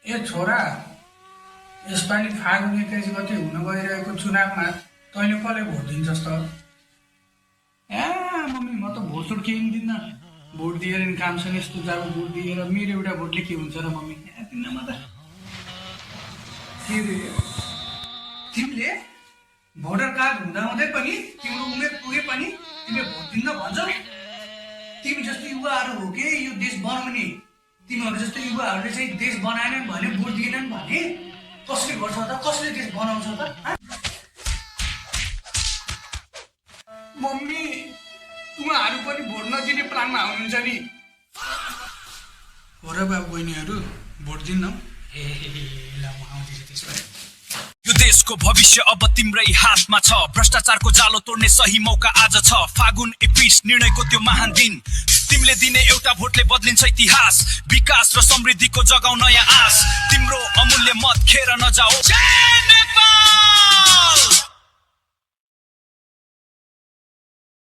ए छोरा, यसपालि फागुन 21 गते हुन गइरहेको चुनावमा तैँले कसलाई भोट दिन्छस् त? ए मम्मी, म त भोटसोट केही पनि दिन्न। भोट दिएर नि काम छैन, यस्तो जाब भोट दिएर मेरो एउटा भोटले के हुन्छ र मम्मी? दिन्नमा त के रे, तिमीले भोटर कार्ड हुँदाहुँदै पनि तिम्रो उमेर पुगे पनि तिमीले भोट दिन्न भन्छौ? तिमी जस्तो युवाहरू हो के यो देश बनाउने? तिमीहरू जस्तो युवाहरूले चाहिँ देश बनाएनन् भने, भोट दिएनन् भने कसले गर्छ त? कसले देश बनाउँछ त? मम्मी, उहाँहरू पनि भोट नदिने प्लानमा हुनुहुन्छ नि? हो र बाबु बहिनीहरू, भोट दिन्नौ? ए ल, म आउँदैछु त्यसो भए। यो देशको भविष्य अब तिम्रै हातमा छ। भ्रष्टाचारको जालो तोड्ने सही मौका आज छ। फागुन 21 निर्णयको त्यो महान दिन। तिमीले दिने एउटा भोटले बदलिन्छ इतिहास। विकास र समृद्धिको जगाउ नयाँ आस। तिम्रो अमूल्य मत खेर नजाओ।